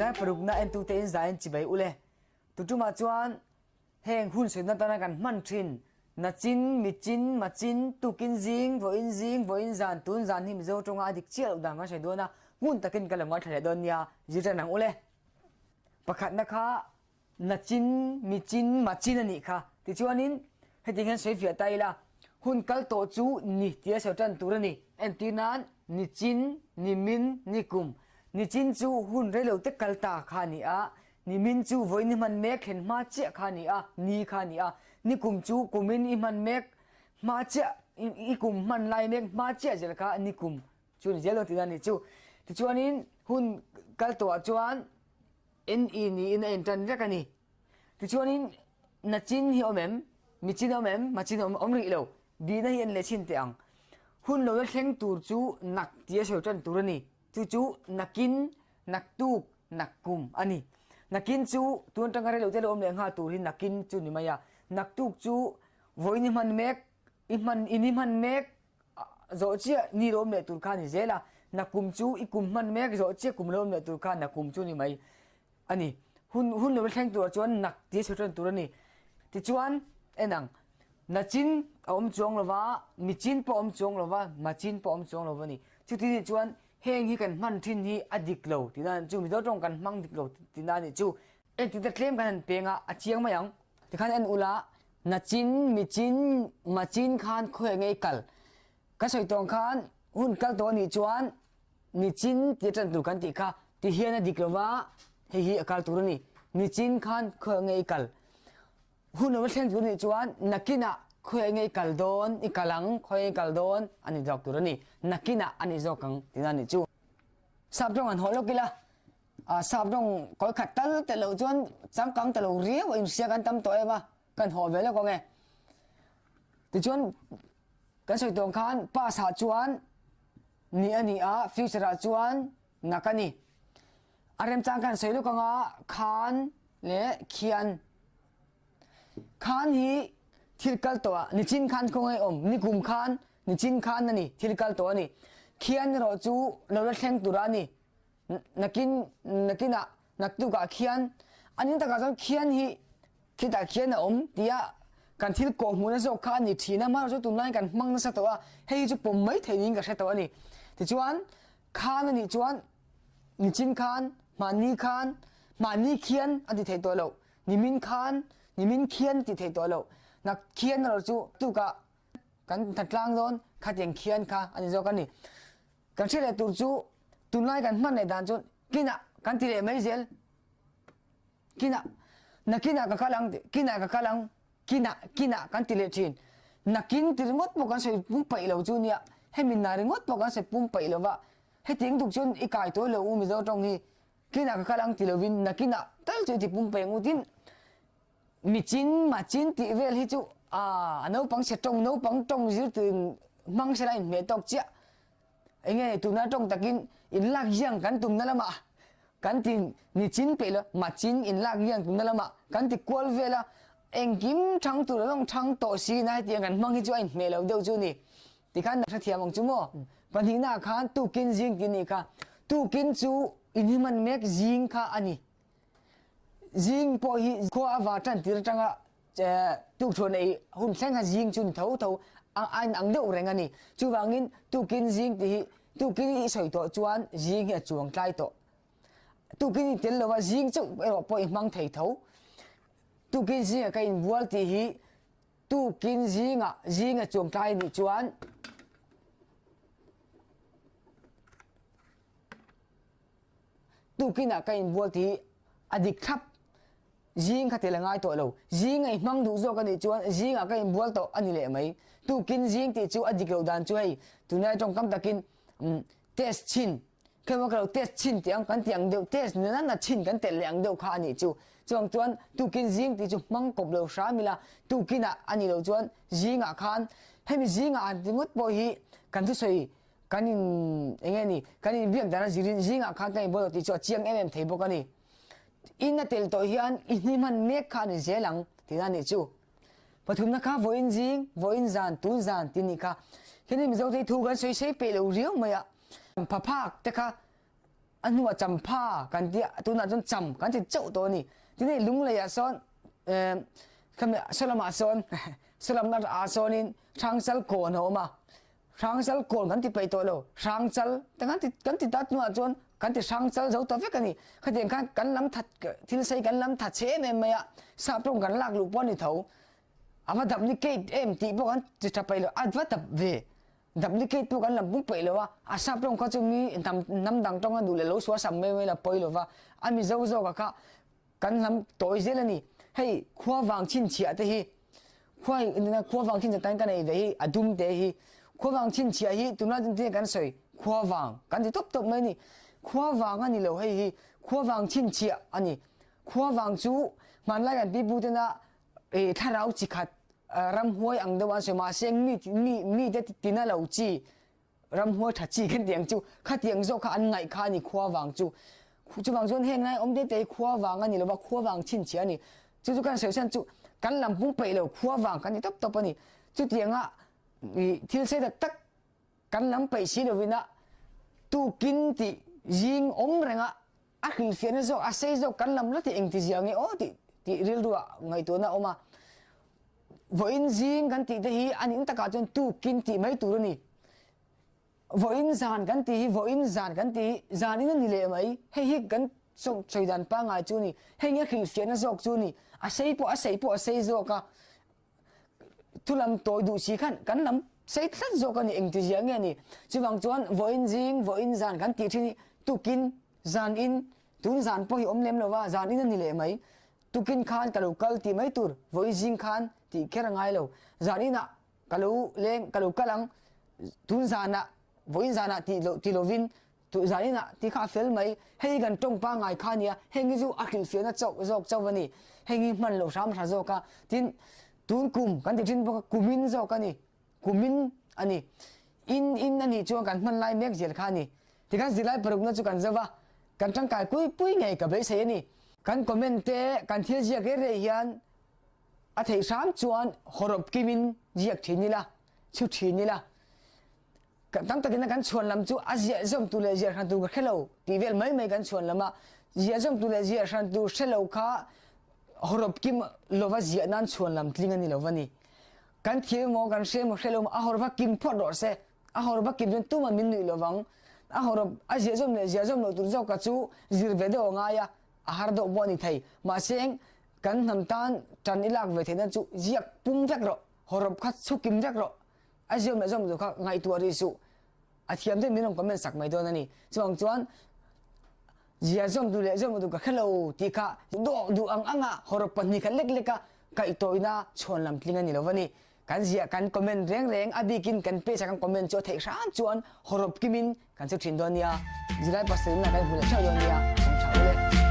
Dar parukna entute in zaiin chibai ule. Tutumah chuan heng hun sawi natana kan hman thin nachin, michin, machin, tukin zing, vawiin zing, vawiin zan, tun zan hi Mizo tawnga a dik chiah loh dan kan sawi dawn a, ngun takin ka lo ngaithla leh dawn nia, zir tan ang ule. Pakhatna kha Nachin, michin, machin a nih kha. Tichuanin, heti hian sawi fiah ta ila, hun kal tawh chu ni tia sawi tan tur a ni. Entir nan, nichin, nimin, nikum. Nichin chu hun reilo te kal ta kha a ni a, nimin chu vawiin i hman mek thlen hma chiah kha a ni a, ni kha a ni a. Nikum chu kumin i hman mek hma chiah, i kum hman lai mek hma chiah zel kha nikum chu a ni zel dawn tihna a ni chu. Tichuanin, hun kal tawhah chuan, NE niin a intan vek a ni. Tichuanin Nachin hi awm em? Michin awm em? Machin awm awm rih lo. Bihna hi en leh chhin teh ang. Hun lo la thleng tur chu nak tia sawi tan tur a ni. Chu chu nakin, naktuk, nakkum a ni. Nakin chu tun atanga rei lo te lo awm leh nghal tur hi nakin chu ni mai a. Naktuk chu vawiin i hman mek, i hman in i hman mek Zawh chiah ni lo awm leh tur kha a ni zel a, nakum chu i kum hman mek zawh chiah kum lo awm leh tur kha nakum chu ni mai a ni. Hun hun lo thleng turah chuan nak tia chhe tan tur a ni. Tichuan en ang, nachin a awm chuang lo va, michin pawh a awm chuang lo va, machin pawh a awm chuang lo va ni. Chuti nih chuan heng hi kan hman thin hi a dik lo tihna a nih chu, Mizo tawng kan hmang dik lo tihna a nih chu. Engtin tlem kan han peng a, a chiang mai ang. Tikhan en ula, Nachin, michin, machin khan khawi ngei kal. Ka sawi tawng khan hun kal tawh anih chuan nichin tih atan tur kan tih kha ti hian a dik lova hei hi a kal tur a ni. Nichin khan khawi ngei kal. Hun lo thleng tur anih chuan nakinah khawi ngei kal dawn, i kal ang, khawi ngei kal dawn a ni zawk tur a ni. Nakinah a ni zawk ang tihna a nih chu. Sap tawng han haw lawk ila. Sap rawng kawi khat tal te loh chuan changkang ta lo riau a inhria kan tam tawh em a, kan haw ve lawk ang e. Tichuan kan sawi tawng khan past ah chuan ni a ni a, future ah chuan nak a ni. A remchang kan sawi lawk ang a, khan leh khian. Khan hi thil kal tawh ah nichin khan khawngaih awm, nikum khan nichin khan a ni, thil kal tawh a ni. Khian erawh chu lo la thleng tur a ni. Nakin nakinah naktukah khian an in takah chuan khian hi khitah khian a awm tia kan thil kawh hmuhna zawk kha a ni thin a, amaherawhchu tunlaiin kan hmang nasa tawh a, hei hi chu pawm mai thei niin ka hre tawh a ni. Tichuan khan a nih chuan nichin khan, mahni khan, mahni khian a ti thei tawh loh, nimin khan, nimin khian a ti thei tawh loh, nak khian erawh chu tukah kan tlang dawn khatiang khian kha a ni zawk a ni. Kan hre leh tur chu tunlai kan hman leh dan chuan kinah kan ti leh mai zel. Kinah, nakinah ka kal ang tih, kinah ka kal ang, kinah, kinah kan ti leh thin. Nakin ti ringawt pawh kan sawi pum paih lo chu nia, hemi na ringawt pawh kan sawi pum paih lo va, hetiang tuk chuan i kai tawi lo u Mizo tawng hi, kinah ka kal ang ti lovin nakinah tal chu i ti pum paih ang u tin, Michin, machin tih vel hi chu a naupang chhe tawng, naupang tawng zir tuin hmang sela inhmeh tawk chiah. Enge tuna tawng takin inlak hiang kan tumna lamah kan ti nichin peih lo, machin inlak hiang tumna lamah kan ti kual vel a, engkim thang tur a lawng thang tawh si na hetiang kan hmang hi chu a inhmeh lo deuh chu ni. Tikhan na hrethiam ang chu maw? Pahnihnaah khan tukin zing tih a nih kha. Tukin chu inhman mek zing kha a ni. Zing pawh hi khua a va tan tir atanga tukṭhuan ei hun thleng kha zing chu ni tho tho a inang deuh reng a ni. Chuvangin tukin zing tih hi tukin i sawi tawh chuan zing hi a chuang tlai tawh. Tukin i tel lova zing chauh erawh pawh i hmang thei tho. Tukin zingah ka inbual tih hi tukin zingah zing a chuang tlai a nih chuan Tukinah ka inbual tih hi a dik thlap. Zing kha tel a ngai tawh lo. Zing a i hmang duh zawk a nih chuan zingah ka inbual tawh a ni leh mai. Tukin zing tih chu a dik loh dan chu hei tunlai tawngkam takin test chhin khawimaw ka lo test chhin tih ang kan tih ang deuh test nena na chhin kan telh leh ang deuh kha a nih chu. Chuvang chuan tukin zing tih chu hmang kawp lo hram ila tukinah a nih loh chuan zingah khan hemi zingah han ti ngawt pawh hi kan thusawi Kan in eng nge ni, kan in biak dan a zirin zingah khan kan inbual lo tih chu a chiang em em thei bawk a ni. In a tel tawh hian i hni hman mek kha a ni zel ang tihna a nih chu. Pathumna kha vawiin zing, vawiin zan, tun zan tih a nih kha. Hemi Mizote hi thu kan sawi sei peih lo riau mai a, phaphak te kha. A hnuah Champha kan ti a, tunah chuan Cham kan ti chauh tawh a ni. Tin hei Lungleiah sawn khami Salamah sawn Salam ah sawnin Hrangchal kawn a awm a, Hrangchal kawn kan ti peih tawh lo, Hrangchal te kan ti kan ti ta hnuah chuan kan ti Hrangchal zo ta vek a ni. Khatiang khan kan lam that thil sei kan lam that chhe em em mai a, sap rawng kan lak luh pawh a ni tho. A va duplicate em tih pawh kan ti tha peih lo, a va dap ve. Duplicate pawh kan lam pung peih lo a, a sap tawng kha chu mi hnam hnam dang tawnga duh leh lo sual sam mai mai la pawi lo va, a Mizo zawka kha kan hnam tawi zel a ni. Hei khua vang chhinchhiah te hi khua khua vang chhinchhiah tan ka nei ve hi a dum te hi khua vang chhinchhiah hi tunlai chu tinge kan sawi khua vang kan ti tawp tawp mai a ni. Khua vang a ni lo hei hi khua vang chhinchhiah a ni. Khua vang chu hmanlai kan pipu tena thlarau chi khat ramhuai ang deuh an sawi mahse mi mi mite tina lo chi ramhuai tha chi kan tih ang chu khatiang zawk kha an ngaih kha a ni khua vang chu chuvang chuan heng lai awm te te hi khua vang a ni lova khua vang chhinchhiah a ni chu chu kan sawi chhan chu kan lam pung peih lo khua vang kan ti tawp tawp a ni chutianga thil sei tak tak kan lam peih si lovin a tukin tih zing awm reng a A hrilhfiahna zawk, a sei zawk kan lam lawt hi engti zia nge aw tih tih rilruah ngaihtuahna a awm a. Vawiin zing kan tih te hi a nih takah chuan tukin tih mai tur a ni. Vawiin zan kan tih hi vawiin zan kan tih hi zanin a ni leh mai. Hei hi kan sawi dan pangngai chu a ni. Hei nge hrilhfiahna zawk chu a ni. A sei pawh a sei pawh a sei zawk a. Thu lam tawi duh si khan kan lam sei tlat zawk a ni, engti zia nge ni? Chuvang chuan vawiin zing, vawiin zan kan tih thin hi tukin, zan in, tun zan pawh hi awm lem lo va, zan in a ni leh mai. Tukin khan ka lo kal tih mai tur, vawiin zing khan tih kher a ngai lo. Zan inah ka lo leng, ka lo kal ang, tun zanah, vawiin zanah tih loh ti lovin Tuh zan inah ti kha a fel mai, hei hi kan tawng pangngai kha a nia, heng hi chu a hrilhfiahna chauh zawk chauh a ni, heng hi hman loh hram hra zawk a, tin tun kum kan ti thin bawk a, kumin zawk a ni, kumin a ni, in in a nih chuan kan hman lai mek zel kha a ni, tikhan zirlai parukna chu kan zauh a, kan tangkai pui pui ngei ka beisei a ni. Kan comment te kan thil ziak rei rei hian a theih hram chuan hawrawp kimin ziak thin ila, chhu thin ila. Tam takin a kan chhuan lam chu a ziah zawm tu leh ziah hran tur ka hre lo tih vel mai mai kan chhuan lam a, ziah zawm tu leh ziah hran tur hre lo kha hawrawp kim lova ziah nan chhuan lam tling a ni lo va ni. Kan thiam emaw kan hre emaw hre lo emaw a hawrawp a kim phawt rawh se, a hawrawp a kim chuan tuman min nuih lo vang. A hawrawp a ziah zawm leh ziah zawm loh tur zawk kha chu zir ve deuh a ngai a, a har deuh pawh a ni thei. Mahse kan hnam tan tan i lak ve theihna chu ziak pum vek rawh, hawrawp kha chhu kim vek rawh. A ziam leh zawm duh kha ngaihtuah rih suh. A thiam deuh min rawn comment sak mai dawn a ni. Chuvang chuan zia zawm duh leh zawm duh ka hre lo tih kha duh duh ang anga hawrawp pahnih khat lek leka kaihtawiina chhuan lam tling a ni lo va ni. Kan ziah kan comment reng reng a bikin kan page a kan comment chu a theih hram chuan hawrawp kimin kan chhu thin dawn nia. Zilai pastor inah kan hmu leh theuh dawn nia. Awm tha ule.